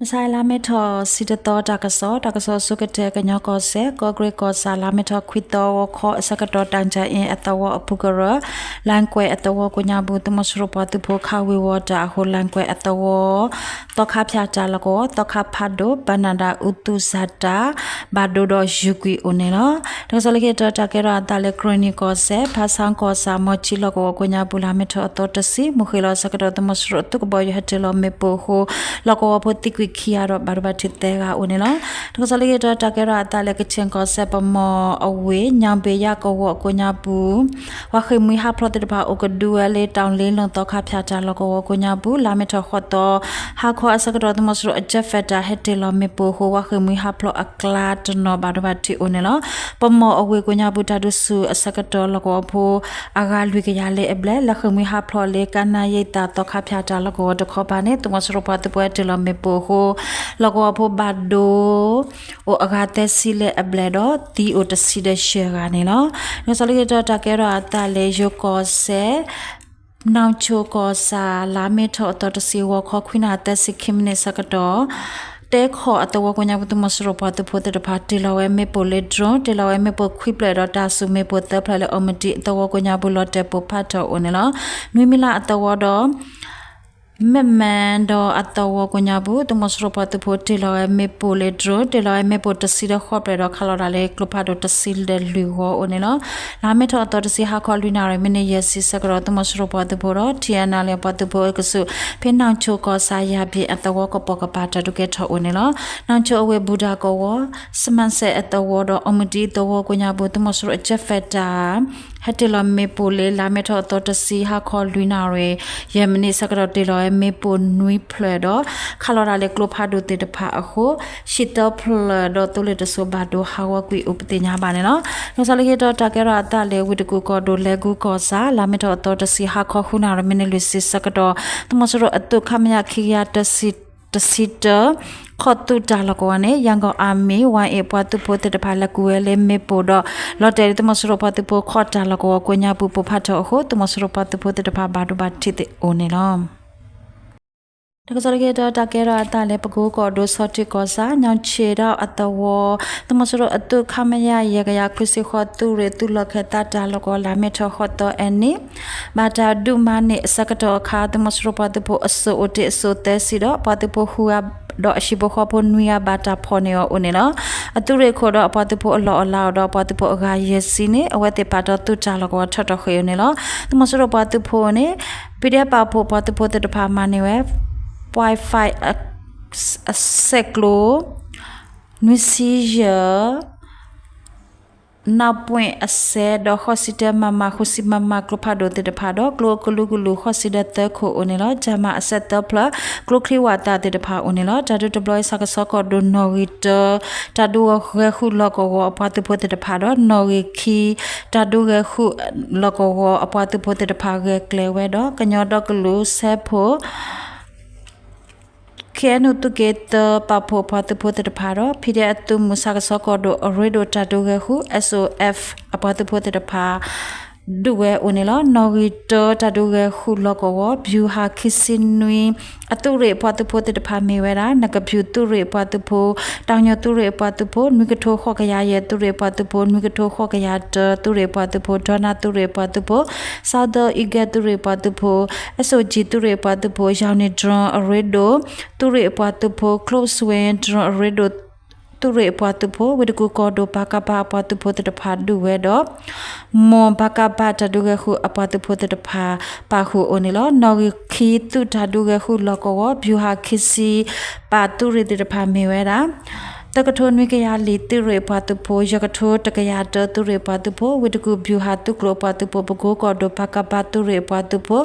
မုၢ်ဆါလါမ့ၤထီၣ်တဆံတသီ တၢ်ကစီၣ်, တၢ်ကစီၣ်အဆိကတၢၢ် ကညီကီၢ်စဲၣ် ကီးကြ့းကီၢ်ဆၣ် လါမ့ၤထီၣ်ခွံသီ ဂီၤခီအဆၢကတီၢ် တၢ်ကၠၢ်အ့ၣ်အသဝီအပူၤကရၢ လၣ်ကွဲၢ်အသဝီကိးညါပူၤ သုးမီၤစိရိၤပှၤသုးဖိခးဝ့ၤဝီၤတၢ်အဃိ လၣ်ကွဲၢ်အသဝီ သီခါဖၠၣ်တၢ်လီၢ်ကဝီၤ သီခါဖးဒိၣ် ဘၣ်နၣ်ဒၣ်အူသူၣ်စၢ်တၢ် ဘၣ်ဒိဒီးယုၢ်ကွံာ်အိၣ်န့ၣ်လီၤ. တၢ်ကစီၣ်လၢခံတၢ် တၢ်ကဲထီၣ်အသးလၢ ကရ့ၣ်နံၣ်ကီၢ်စဲၣ် ဖါဆါကီၢ်ဆၣ် မီၤခၠံလီၢ်ကဝီၤကိးညါပူၤ လါမ့ၤထီၣ်အသီတဆံ မုၢ်ဃ့ၢ်လီၤအဆၢကတီၢ် သုးမီၤစိရိၤအသုးကဘီယူၤဟဲတ့ၢ်လီၤမ့ၣ်ပိၢ်အဃိ လီၢ်ကဝီၤဖိသံကွံာ်ခံဂၤဒီး ဘၣ်ဒိဘၣ်ထံးသၢဂၤအိၣ်န့ၣ်လီၤ. တၢ်ကစီၣ်လၢခံတၢ် တၢ်ကဲထီၣ်အသးလၢ ကခၠ့ၣ်ကီၢ်စဲၣ် ပမီၢ်အဝ့ၢ် ညၣ်ဘ့ၣ်ယၣ်ကဝီၤကိးညါပူၤ ပှၤဃ့ၢ်မှံဟးဖျိးသ့ၣ်တဖၣ်အိၣ်ကဒုဝဲလၢ တၢ်လ့လိၣ်သီခါဖၠၣ်တၢ်လီၢ်ကဝီၤကိးညါပူၤ လါမ့ၤထီၣ်ဃိးသီ ဟါခီအဆၢကတီၢ် သုးမီၤစိရိၤအ jet fighter ဟဲတ့ၢ်လီၤမ့ၣ်ပိၢ်အဃိ ပှၤဃ့ၢ်မှံဟးဖျိးအကျါတနီၤ ဘၣ်ဒိဘၣ်ထံးအိၣ်န့ၣ်လီၤ. ပမီၢ်အဝ့ၢ်ကိးညါပူၤ တၢ်ဒုးဆူၣ်အဆၢကတီၢ် လီၢ်ကဝီၤဖိ အဂၤလွံၢ်ကယၤလၢအဘျဲၣ် လဲၤဃ့ၢ်မှံဟးဖျိးလၢ ကနၣ်ယံၣ်သၣ်သီခါဖၠၣ်တၢ်လီၢ်ကဝီၤတခီပၤန့ၣ် သုးမီၤစိရိၤပှၤသုးဖိဟဲတ့ၢ်လီၤမ့ၣ်ပိၢ်အဃိ လီၢ်ကဝီၤဖိဘၣ်ဒိ အိၣ်အဂၤသၢဆံလၢအဘျဲၣ်ဒီး သံအိၣ်တဆံဒီးယဲၢ်ဂၤန့ၣ်လီၤ. တၢ်ကစီၣ်လၢခံတၢ် တၢ်ကဲထီၣ်အသးလၢ ယိၤကီၢ်စဲၣ် နီၢ်ဆိကီၢ်ဆၣ် လါမ့ၤထီၣ်အသီတဆံ ဂီၤခီခွံနၣ်ရံၣ်သၢဆံခံမံးနံးအဆၢကတီၢ် တဲခီၣ်အသဝီကိးညါပူၤ သုးမီၤစိရိၤပှၤသုးဖိသ့ၣ်တဖၣ် တ့ၢ်လီၤဝဲမ့ၣ်ပိၢ်လၢ drone တ့ၢ်လီၤဝဲမ့ၣ်ပိၢ်ခွံဖျၢၣ်ဒီး တၢ်ဆူၣ်မ့ၣ်ပိၢ်သၢဖျၢၣ်လၢ အီမတံအသဝီကိးညါပူၤ လီၤတဲာ်ပိၢ်ဖးထီၣ်အိၣ်န့ၣ်လီၤ. နွံမံလၣ်အသဝီဒီး မဲၣ်မဲၣ်ဒီးအသဝီကိးညါပူၤ သုးမီၤစိရိၤပှၤသုးဖိတ့ၢ်လီၤဝဲမ့ၣ်ပိၢ်လၢ drone တ့ၢ်လီၤဝဲမ့ၣ်ပိၢ်တဆံဒီးဃိးဖျၢၣ်ဒီး ခးလီၤတၢ်လၢကျိဖးဒိၣ်တဆံလၢလွံၢ်ဂီၤအိၣ်န့ၣ်လီၤ. လါမ့ၤထီၣ်အသီတဆံ ဟါခီလွံၢ်နၣ်ရံၣ် မံးနံးယဲၢ်ဆံဆၢကတီၢ် သုးမီၤစိရိၤပှၤသုးဖိဒီး ထံၣ်အဲၣ်နၣ်လၢပှၤသုးဖိအကဆူး ဖဲနီၢ်ဆိကီၢ်ဆၣ်ယၤဘ့ၣ်အသဝီကပိာ်ကပၤ တၢ်ဒုးကဲထီၣ်အိၣ်န့ၣ်လီၤ. နီၢ်ဆိအဝ့ၢ်ဘူၣ်တၢ်ကဝီၤ စမၣ်စဲၣ်အသဝီဒီး အီမတံအသဝီကိးညါပူၤ သုးမီၤစိရိၤအ jet fighter ဟဲတ့ၢ်လီၤမ့ၣ်ပိၢ်လၢ လါမ့ၤထီၣ်အသီတဆံ ဟါခီလွံၢ်နၣ်ရံၣ် ယဲၢ်မံးနံးအဆၢကတီၢ် တ့ၢ်လီၤဝဲမ့ၣ်ပိၢ်နွံဖျၢၣ်ဒီး ခးလီၤတၢ်လၢကျိဖးဒိၣ်သ့ၣ်တဖၣ်အဃိ ဟံၣ်သၢဖျၢၣ်ဒီးသိလ့ၣ်တစိၤဘၣ်ဒိဟးဂီၤကွံာ်အိၣ်ပသ့ၣ်ညါဘၣ်န့ၣ်လီၤ. တၢ်ကစီၣ်လၢခံတၢ် တၢ်ကဲထီၣ်အသးလၢ ဝ့ၢ်တကူၣ်ကီၢ်ဒိၣ် လဲၤကူကီၢ်ဆၣ် လါမ့ၤထီၣ်အသီတဆံ ဟါခီဃုနၣ်ရံၣ် မံးနံးလွံၢ်ဆံဆၢကတီၢ် သုးမီၤစိရိၤအသုး ခမရ ခံကယၤတဆံ တဆံတၢ ခီၣ်သုးတၢ်လီၢ်ကဝီၤန့ၣ် Yangon Army Y A ပှၤသုးဖိသ့ၣ်တဖၣ် လဲၤကူဝဲလၢမ့ၣ်ပိၢ်ဒီး လီၤတဲာ်လၢသုးမီၤစိရိၤပှၤသုးဖိခီၣ်တၢ်လီၢ်ကဝီၤကိးညါပူၤ ပိၢ်ဖးထီၣ်အဃိ သုးမီၤစိရိၤပှၤသုးဖိသ့ၣ်တဖၣ် ဘၣ်ဒိဘၣ်ထံးသ့ၣ်အိၣ်န့ၣ်လီၤ. တၢ်ကစီၣ်လၢခံတၢ် တၢ်ကဲထီၣ်အသးလၢ ပကိကီၢ်ဒိၣ် ဆီထံးကီၢ်ဆၣ် ညီၣ်ဆံးဒီးအသဝီ သုးမီၤစိရိၤအသုး ခမရ ယဲၢ်ကယၤခွံဆံဃိး သုးရ့ၣ်သုးလီၢ်ခၢၣ်သးတၢ်လီၢ်ကဝီၤ လါမ့ၤထီၣ်ဃိးသီအနံၤ ဘၣ်တၢ်ဒုးမၤန့ၢ်အဆၢကတီၢ်အခါ သုးမီၤစိရိၤပှၤသုးဖိအစိၣ်အိၣ်တ့ၢ်အစိၣ်သၢဆံဒီး ပှၤသုးဖိဃုဂၤဒီးအဟံၣ်ဖိဃီဖိနွံဂၤ ဘၣ်တၢ်ဖီၣ်န့ၢ်အီၤအိၣ်န့ၣ်လီၤ. အသုးရ့ၣ်ခိၣ်ဒီးအပှၤသုးဖိအလီၢ်အလၤအိၣ်ဒီး ပှၤသုးဖိအဂၤယဲၢ်ဆံန့ၣ် အဝဲသ့ၣ်ပာ်တီၢ်သုးတၢ်လီၢ်ကဝီၤထီၣ်ထီၣ်ဃ့ၢ်အိၣ်န့ၣ်လီၤ. သုးမီၤစိရိၤပှၤသုးဖိန့ၣ် ပံၤဒဲးပာ်ဖှိၣ်ပှၤသုးဖိသ့ၣ်တဖၣ်မၤန့ၢ်ဝဲ Wi-Fi အစဲးကျိ နွံဆံယဲၢ် နၢ်ပှ့ၣ်အစဲးဒီး ဃိးဆံတၢ MM ဃုဆံ MM ကျိဖးဒိၣ်သ့ၣ်တဖၣ်ဒီး ကျိအကလုာ်ကလုာ် ဃိးဆံဒီးသၢခိၣ်အိၣ်န့ၣ်လီၤ. ကၠၤမၤအစဲးသၢဖျၢၣ် ကျိချံဝၣ်သၣ်သ့ၣ်တဖၣ်အိၣ်န့ၣ်လီၤ. တၢ်ဒုးတဘျီအံၤ ဆၣ်ကဆီကီၢ်ဒိၣ် နီၣ်ဂံၢ်တၢ တၢ်ဒုးဂဲၤဃုာ်လီၢ်ကဝီၤအပှၤသုးဖိသ့ၣ်တဖၣ်ဒီး နီၣ်ဂံၢ်ခံ တၢ်ဒုးဂဲၤဃုာ်လီၢ်ကဝီၤအပှၤသုးဖိသ့ၣ်တဖၣ် ဂဲၤကျဲၤဝဲဒီး ကညီဒီကလုာ်စဲးဖိ ခ့ၣ်အဲၣ်ယူၣ် သုးက့သၢ ပာ်ဖှိၣ်အပှၤသုးဖိသ့ၣ်တဖၣ်ဒီး ဖံးဒဲးအသုးမုၢ် ဆၣ်ကဆီကီၢ်ဒိၣ် အရ့ဒိၣ်တၢ်ဒုးဂဲၤဃုာ် SOF အပှၤသုးဖိသ့ၣ်တဖၣ် ဒုးဝဲအိၣ်န့ၣ်လီၤ. နီၣ်ဂံၢ်တၢ တၢ်ဒုးဂဲၤဃုာ်လီၢ်ကဝီၤ ဘျူၤဟၣ်ခံဆံနွံ အသုးရ့ၣ်အပှၤသုးဖိသ့ၣ်တဖၣ်မ့ၢ်ဝဲဒၣ် နကဘျူးသုးရ့ၣ်အပှၤသုးဖိ, တၢ်ညိၣ်သုးရ့ၣ်အပှၤသုးဖိ, နွံကထိဃိးကယၤယဲၢ် သုးရ့ၣ်အပှၤသုးဖိ, နွံကထိဃိးကယၤတၢ သုးရ့ၣ်အပှၤသုးဖိ, ဒီနၢ်သုးရ့ၣ်အပှၤသုးဖိ, Southern Eagle သုးရ့ၣ်အပှၤသုးဖိ, SOG သုးရ့ၣ်အပှၤသုးဖိ, ယီၢ်နံၣ် drone အရ့ဒိၣ် သုးရ့ၣ်အပှၤသုးဖိ, ကျိၣ်စွ့ drone အရ့ဒိၣ် သုးရ့ၣ်အပှၤသုးဖိ, ဝ့ၢ်တကူၣ်ကီၢ်ဒိၣ် ပကဖ အပှၤသုးဖိသ့ၣ်တဖၣ်ဒုးဝဲဒီး မိၢ် ပကဖ တၢ်ဒုးဂဲၤဃုာ်အပှၤသုးဖိသ့ၣ်တဖၣ် ပာ်ဃုာ်အိၣ်န့ၣ်လီၤ. နီၣ်ဂံၢ်ခံ သုးတၢ်ဒုးဂဲၤဃုာ်လီၢ်ကဝီၤ ဘျူၤဟၣ်ခံဆံ ပာ်သုးရ့ၣ်သ့ၣ်တဖၣ်မ့ၢ်ဝဲဒၣ် သၢကထိနွံကယၤလွံၢ် သုးရ့ၣ်အပှၤသုးဖိ, ယဲၢ်ကထိတကယၤတၢ သုးရ့ၣ်အပှၤသုးဖိ, ဝ့ၢ်တကူၣ်ဘျူၤဟၣ်သုးကျိၤအပှၤသုးဖိ, ပကိကီၢ်ဒိၣ် ပကဖ သုးရ့ၣ်အပှၤသုးဖိ,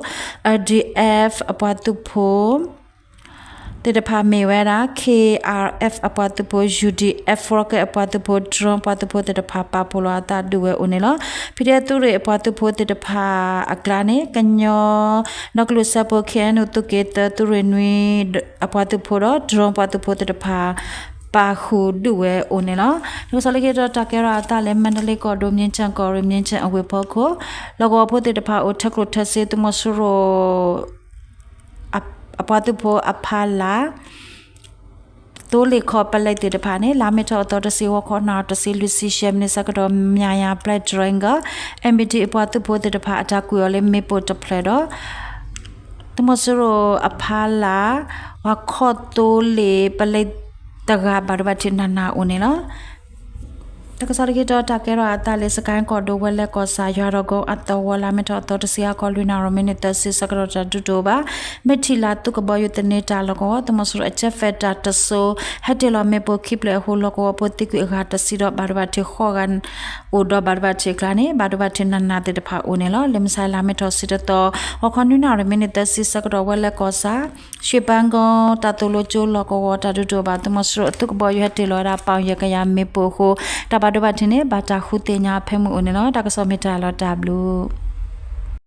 RDF အပှၤသုးဖိ သ့ၣ်တဖၣ်မ့ၢ်ဝဲဒၣ် KRF အပှၤသုးဖိ, UDF Force အပှၤသုးဖိ, drone ပှၤသုးဖိသ့ၣ်တဖၣ် ပာ်ဖှိၣ်လီၤအသးဒုးဝဲအိၣ်န့ၣ်လီၤ. ဖံးဒဲးသုးရ့ၣ်အပှၤသုးဖိသ့ၣ်တဖၣ်အကျါန့ၣ် ကညီဒီကလုာ်စၢဖှိၣ် ခ့ၣ်အဲၣ်ယူၣ် သုးက့သၢ သုးရ့ၣ်နွံ အပှၤသုးဖိဒီး drone ပှၤသုးဖိသ့ၣ်တဖၣ် ပာ်ဃုာ်ဒုးဝဲအိၣ်န့ၣ်လီၤ. တၢ်ကစီၣ်လၢခံတၢ် တၢ်ကဲထီၣ်အသးလၢ မါဒလ့ကီၢ်ဒိၣ် မြင်းခြံကီၢ်ရ့ၣ် မြင်းခြံအဝ့ၢ်ဖီခိၣ် လီၢ်ကဝီၤဖိသ့ၣ်တဖၣ်အိၣ်ထဲကျိၣ်ထဲစ့ သုးမီၤစိရိၤ အပှၤသုးဖိအဖီလာ် သိလ့ၣ်ခီပလဲသ့ၣ်တဖၣ်န့ၣ် လါမ့ၤထီၣ်အသီတဆံ ဂီၤခီနၣ်ရံၣ်တဆံလွံၢ်ဆံယဲၢ်မံးနံးဆၢကတီၢ် မၠၣ်ယၣ် Black Dragon အမ်ဘံၣ်ထံၣ် အပှၤသုးဖိသ့ၣ်တဖၣ် အတၢ်ကွံာ်အီၤလၢမ့ၣ်ပိၢ်တဖျၢၣ်ဒီး သုးမီၤစိရိၤအဖီလာ် ပှၤခီၣ်သိလ့ၣ်ပလဲတဂၤ ဘၣ်ဒိဘၣ်ထံးနးနးအိၣ်န့ၣ်လီၤ. တၢ်ကစီၣ်တခီတီၤ တၢ်ကဲထီၣ်အသးလၢ စကဲၣ်ကီၢ်ဒိၣ် ဝဲလဲၣ်ကီၢ်ဆၣ် ယွၤဒီးကီအသဝီ လါမ့ၤထီၣ်အသီတဆံ ဟါခီလွံၢ်နၣ်ရံၣ်မံးနံးသၢဆံဆၢကတီၢ် တၢ်ဒုးတအိၣ်ဘၣ်. မ့ၢ်ထံၣ်လၢသုးကဘီယူၤသန့တၢ်လီၢ်ကဝီၤ သုးမီၤစိရိၤအ jet fighter တစိၤ ဟဲတ့ၢ်လီၤမ့ၣ်ပိၢ်ခံဖျၢၣ်အဃိ လီၢ်ကဝီၤဖိသံကွံာ်အဂၤတဆံဒီး ဘၣ်ဒိဘၣ်ထံးဃိးဂၤအိၣ်ဒီး ဘၣ်ဒိဘၣ်ထံးအကျါန့ၣ် ဘၣ်ဒိဘၣ်ထံးနးနးသ့ၣ်တဖၣ်အိၣ်န့ၣ်လီၤ. လၢမုၢ်ဆါလါမ့ၤထီၣ်တဆံတသီ ဂီၤခီနွံနၣ်ရံၣ်မံးနံးသၢဆံဆၢကတီၢ် ဝဲလဲၣ်ကီၢ်ဆၣ် ရွှေပန်းကုန်း တၢ်သိၣ်လိကၠိလီၢ်ကဝီၤ တၢ်ဒုးတအိၣ်ဘၣ်. သုးမီၤစိရိၤအသုးကဘီယူၤဟဲတ့ၢ်လီၤဝဲဒၣ် ပီၣ်ယဲၢ်ကယၤမ့ၣ်ပိၢ်အဃိ တၢ်ဘၣ်ဒိဘၣ်ထံးန့ၣ် ဘၣ်တၢ်ဃုသ့ၣ်ညါအီၤဖဲမုၢ်အိၣ်န့ၣ်လီၤ. တၢ်ကစီၣ်မ့ၢ်တၢ်လီၤတၢ်ဘျုး